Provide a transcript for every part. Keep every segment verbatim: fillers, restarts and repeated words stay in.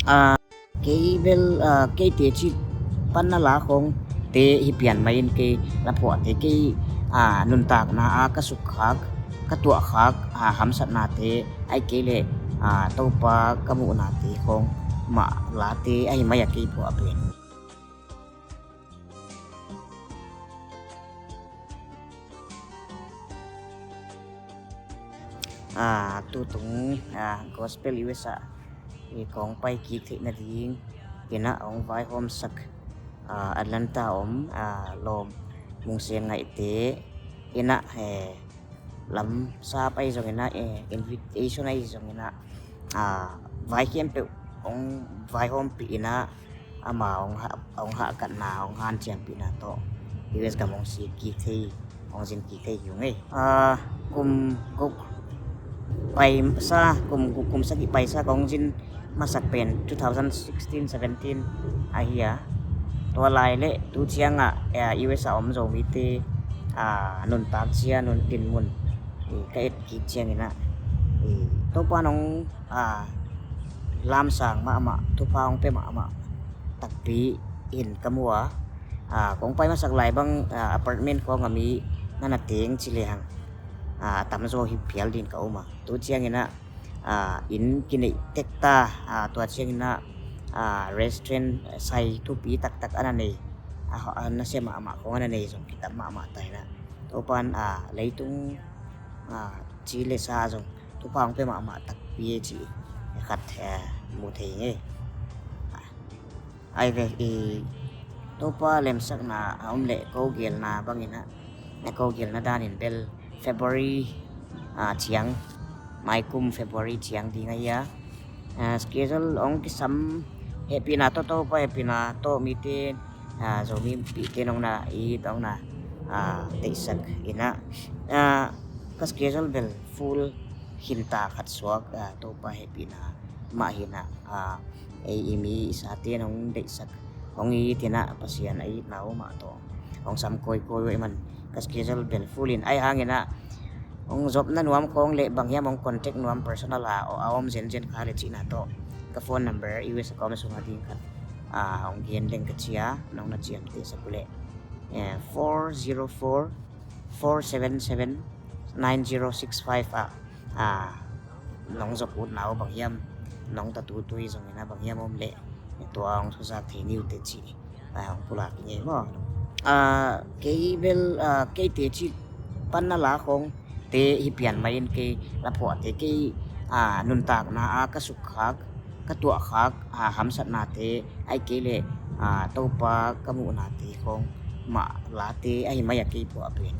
Ah, kei bel, ah, kei teci panna la khawng te hi pian mai in kei laphuahte kei, ah, nuntakna a ka sukkhak, ka tuahkhak, ah, hamsatnate, ahih kei leh, ah, Topa ka muhnate khawng mah late ahi mai a kei phuah pen. Ah, tutung, ah, Gospel U S ah i kong pai kik theih nading in ah hong vaihawmsak, ah, Atlanta om, ah, lawm Mung Sen Ngaihte in ah, eh, lam sap ahi zongin ah, eh, invitation ahi zongin ah, ah, vai khempeuh hong vaihawmpih in ah, ama hong ha-, hong hahkatna, hong hanciampihna tawh U S gam hong sik kik thei, hong zin kik thei hi ung ei. Ah, kum guk paisa, kum guk kum sagih paisa kong zin masak pen two thousand sixteen seventeen ahi a. Tua lai le tu ciangah, eh, U S a om Zomite, ah, nuntak zia, nun dinmun, eh, ka et kik ciangin ah, eh, Topa nong, ah, lamsang mahmah, thupha hong pia mahmah takpi in ka mu a. Ah, kong pai masak lai bang, ah, apartment khawng a mi na na teng ci lehang, ah, a tamzaw hi phial din ka um a. Tu ciangin ah, ah, inn kineih tek ta, ah, tua ciangin ah, ah, restaurant sai thupi taktak a na nei, ah, ah, nasia mahmah khawng a na nei zong kitam mahmah ta in ah. Topa in, ah, leitung, ah, ci le sa zong thupha hong pia mahmah takpi e ci khat, eh, mu thei ing ei. Ai ve, i Topa lemsakna a om leh ko gelna bangin ah, ko gelna danin bel February, ah, ciang, maikum February ciang ding ahi a. Ah, schedule hong kisam, hehpihna tawh, Topa hehpihna tawh mite, ah, Zomipihte nong na it, nong na, ah, deihsak in ah, ah, ka schedule bel full khinta khat suak, ah, Topa hehpihna mah hi in ah, ah, ei i mi i sate nong deihsak, hong it in ah Pasian a itna uh mah tawh hong sam kawikawi uh ahih man ka schedule bel full in, ahi hangin ah hong zopna nuam khawng le bang hiam hong contact nuam personal a, a om zenzen kha le cihna tawh ka phone number U S a ka om sungah ding khat, ah, hong gen leng ka ci a, nong na ciamtehsak uh leh, eh, four zero four, four seven seven, nine zero six five ah, ah, nong zop utna uh bang hiam, nong tatutui zongin ah bang hiam om leh, tua hong thuzak thei ni uh teh ci, ah, hong pulak ing ei maw. Ah, kei bel, ah, kei teci panna la khawng te hi pian mai in kei laphuahte kei, ah, nuntakna a ka sukkhak, ka tuahkhak, ah, hamsatnate, ahih kei leh, ah, Topa ka muhnate khawng mah late ahi mai a kei phuah pen.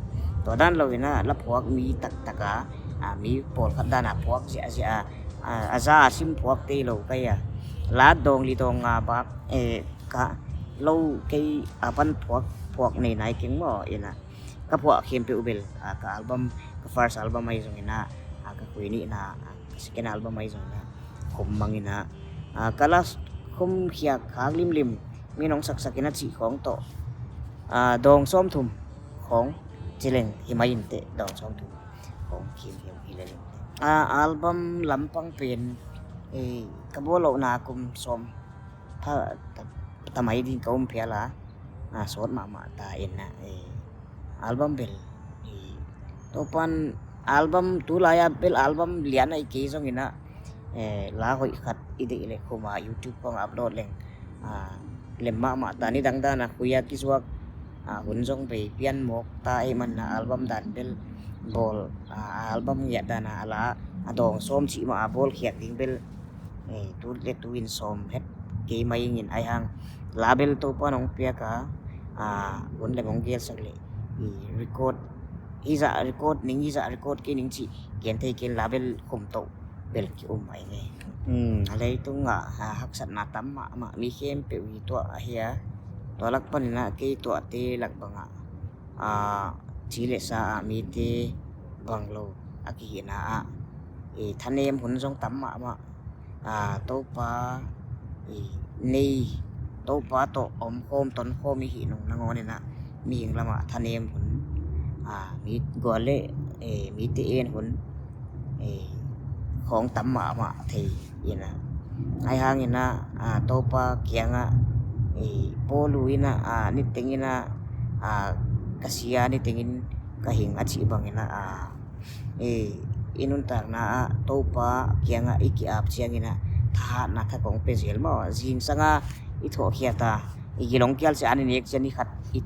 Tua dan lo in ah laphuak mi taktak a, ah, mi pawlkhat dan a phuak ziahziah a, ah, a za a sim phuak tei lo ka hi a. La dawng li dawng nga bak, eh, ka lo kei a pan phuak, phuak nei nai keng maw in ah. Ka phuah khempeuh bel, ah, ka album, ka first album ahi zongin ah, ah, ka khui nihna, ah, ka second album ahi zongin ah, khum mangin ah, ah, ka last khum khiak khak limlim, mi nong saksak in ah cih khawng tawh, ah, dawng sawmthum khawng ci leng hi mai in teh, dawng sawmthum khawng khim hiam hi lel in teh. Ah, album lampang pen, eh, ka bawl lohna kum sawm pha ta, ta mai ding ka um phial a, ah, sawt mahmah ta in ah, eh, album bel, eh, Topa in album, tu lai-a bel album lian ahi kei zongin ah, eh, la hoih khat i deih leh khum a YouTube khawng upload leng, ah, lem mahmah ta, nidang dan a khui a kizuak, ah, hun zong bei pian mawk ta ahih man ah album dan bel bawl, ah, album ngiat dan a la a dawng sawm cih mah a bawl khiak ding bel, eh, tu le tu in sawm het kei mai ing in, ahi hang la bel Topa in hong piak a, ah, hun lem hong gelsak leh, i record, hi zah record ning, hi zah record kei ning cih gen thei kei in, la bel khum toh bel ki um mai ing ei. Hmm, a leitung ah, ah, haksatna tam mahmah mi khempeuh i tuah ahi a, tua lak panin ah kei tuahte lak bangah, ah, ci le sa ah mite bang lo a kihihna ah, i thanem hun zong tam mahmah, ah, Topa, i nei, Topa tawh omkhawm tonkhawm i hih nung nangawn in ah mihing lamah thanem hun, ah, mi gual le, eh, mite en hun, eh, khawng tam mahmah thei in ah, Ahi hangin ah, ah, Topa kiangah, eh, Paulu in ah, ah, niteng in ah, ah, ka sia, niteng in ka hing a cih bangin ah, ah, eh, i nuntakna ah Topa kiangah i ki-ap ciangin ah thahatna thak hong pia zel maw. Zingsang a i thawhkhiat a, i gilong kial ciang an i nek ciang ni khat i,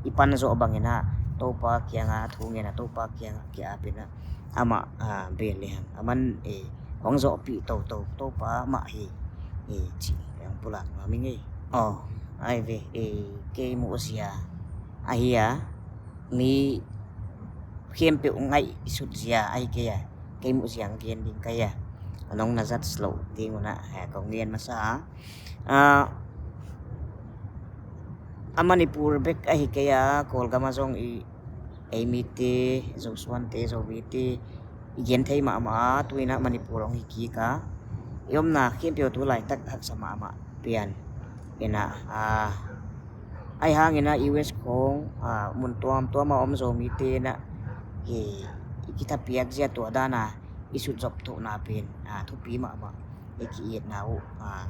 i pan zawh bangin ah Topa kiangah thu ngen a, Topa kiangah ki-ap in ah amah, ah, bel le hang, aman, eh, hong zawhpih toto Topa mah hi, eh, cih hong pulak nuam ing ei. Aw, ai ve, eh, kei muhzia ahi a, mi khempeuh ngaihsutzia ahi kei a, kei muhzia hong gen ding ka hi a, nong na zat loh ding un ah, eh, kong gen masa a, ah, a Manipur bek ahi kei a, Kawlgam ah zong i, ei mite, Zosuante, Zomite i gen thei mahmah a, tu in ah Manipur hong hi kik a, i omna khempeuh tu laitak haksa mahmah pian in ah, ah, ahi hangin ah U S khawng, ah, mun tuamtuam a om Zomite in ah, i, i kithapiak zia tua dan a i sutzop thohna pen, ah, thupi mahmah. I ki-itna uh, ah,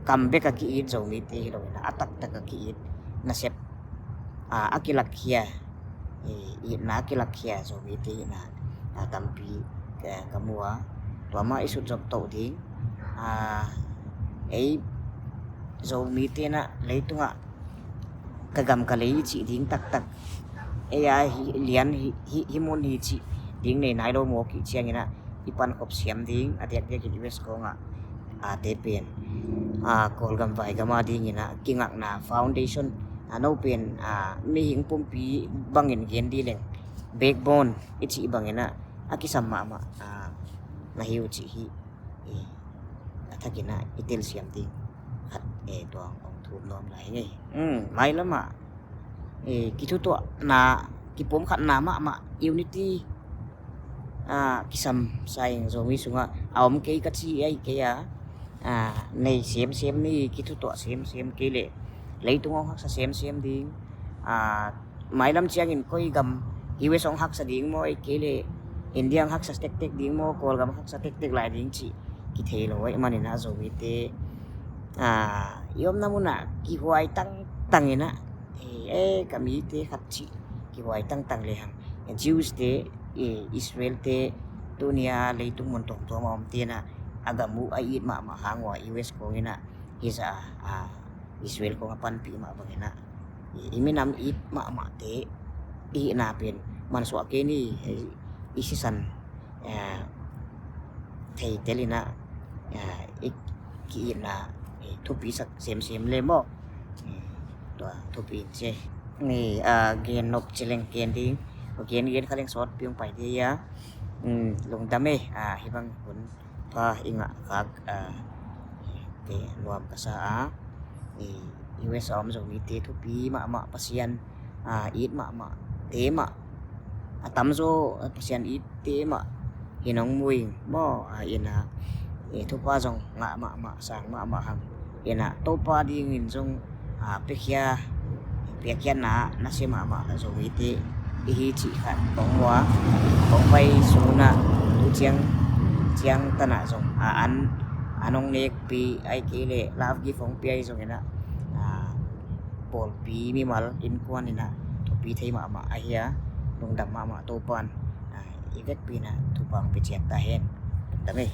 kam bek a ki-it Zomite hi lo in ah, a taktak a ki-it nasep, ah, a kilakkhia, eh, itna a kilakkhia Zomite in ah, ah, tampi, eh, ka mu a, tua mah i sutzop toh ding, ah, ei Zomite in ah leitungah ka gam ka lei i cih ding taktak, ei a hi lian hi, hi, hi mun hi cih ding nei nai lo mawk i ciangin ah i pankhop siam ding, a diakdiakin U S khawngah, ah, te pen, ah, Kawlgam vaigam a dingin ah kingakna foundation, ah, no pen, ah, mihing pumpi bangin gen ding leng backbone i cih bangin ah a kisam mahmah, ah, na hi uh cih hi. Eh, a thakin ah i telsiam ding khat, eh, tua hong thum nuam lai ing ei. Hmm, mailam ah, eh, kithutuahna, kipumkhatna mahmah, unity, ah, kisam sa ing. Zomi sungah a om kei ka ci ahi kei a, ah, nei semsem ni, kithutuah semsem kei leh leitung hong haksa semsem ding, ah, mailam ciangin koi gam, U S hong haksa ding maw, ei kei leh India hong haksa tektek ding maw, Kawlgam haksa tektek lai ding cih kithei lo ahih manin ah Zomite, ah, i omna munah kihuai tangtang in ah, eh, eh, ka mite khat cih kihuai tangtang le hang. Jews te, eh, Israel te, tuni a leitung mun tuamtuam a omte in ah a gam uh a it mahmah hang uh a U S khawng in ah hi zah a, ah, Israel khawng a panpih mah bangin ah i, i minam it mahmahte i hihna pen mansuah kei ni, i, i sisan, eh, theitel in ah, eh, i ki-itna, eh, thupisak semsem le maw. Eh, tua thupi in ci. Ni, ah, gen nop ci leng gen ding, gen gen kha leng sawtpi hong pai ding a. Hmm, lungdam e, ah, hih bang hun pha i ngah khak, ah, te nuam ka sa a. I U S a om Zomite thupi mahmah, Pasian, ah, it mahmah te mah, a tamzaw, ah, Pasian itte mah hi nong mu ing maw, ah, in ah, eh, thupha zong ngah mahmah, sang mahmah hang. In ah Topa dingin zong, ah, piakhia, piakkhiatna nasia mahmah Zomite i hi cih khat kong mu a, kong pai sung un ah tu ciang, ciangtan ah zong, ah, an, an hong nekpih ahih kei leh love gift hong pia hi zongin ah, ah, pawlpi mimal innkuan in ah thupi thei mahmah ahi a, lungdam mahmah. Topa'n, ah, i vekpi in ah thupha hong pia ciat ta hen. Lungdam e.